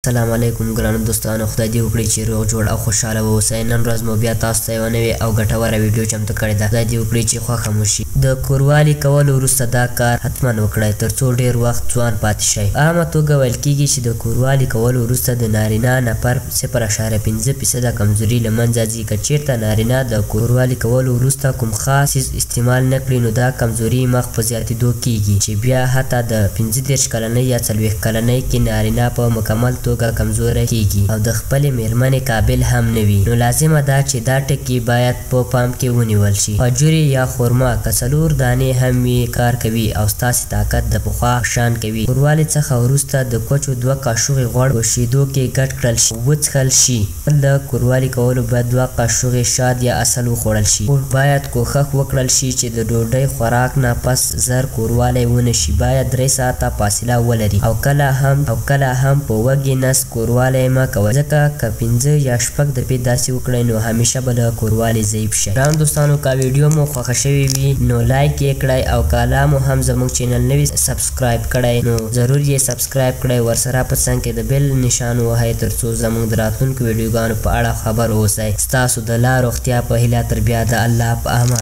السلام علیکم ګرانو دوستانو، خدای دې وکړي چې روغ جوړ او خوشحاله واوسئ. نن ورځ مو بیا تاسو ته یوه نوې او ګټوره ویډیو چمتو کړې ده. خدای دې وکړي چې خوښه مو شي. د کوروالي کولو وروسته دا کار حتما وکړئ ترڅو ډیر وخت ځوان پاتې شئ. په عامه توګه ویل کیږي چې د کوروالي کولو وروسته د نارینه نفر 0.5% کمزوري له منځه ځي. که چیرته نارینه د کوروالي کولو وروسته کوم خاص څیز استعمال نه کړي نو دا کمزوري مخ په زیاتیدو کیږي چې بیا حتی د 35 کلنۍ یا 40 کلنۍ کې نارینه په مکمل توګه کمزوری کیږي او د خپلې میرمنې قابل هم نه وي. نو لازمه ده چې دا ټکي باید په پام کې ونیول شي. خجورې یا خورما که 4 دانې هم وي کار کوي او ستاسې طاقت د پخوا په شان کوي. کوروالي څخه وروسته د کوچو 2 قاشوغې غوړ په شیدو کې ګډ کړل شي وڅښل شي. له کوروالي کولو باید 2 قاشوغې شات یا عسل وخوړل شي. باید کوښښ وکړل شي چې د ډوډۍ خوراک نه پس زر کوروالی ونه شي. باید 3 ساعته فاصله ولري او کله هم په وږي نس کوروالی مه کوئ، ځکه که 5 یا 6 دقیقې داسې وکړئ نو همیشه به له کوروالي ضعیف شئ. ګرانو دوستانو، که ویډیو مو خوښه شوې وي نو لایک یې کړئ او که لا مو هم زموږ چینل نه وي سبسکرایب کړی نو ضرور یې سبسکرایب کړئ، ورسره په څنګ کې د بیل نشان ووهئ ترڅو زموږ د راتلونکو ویډیوګانو په اړه خبر اوسئ. ستاسو د لا روغتیا په هیله تر بیا د الله په امان.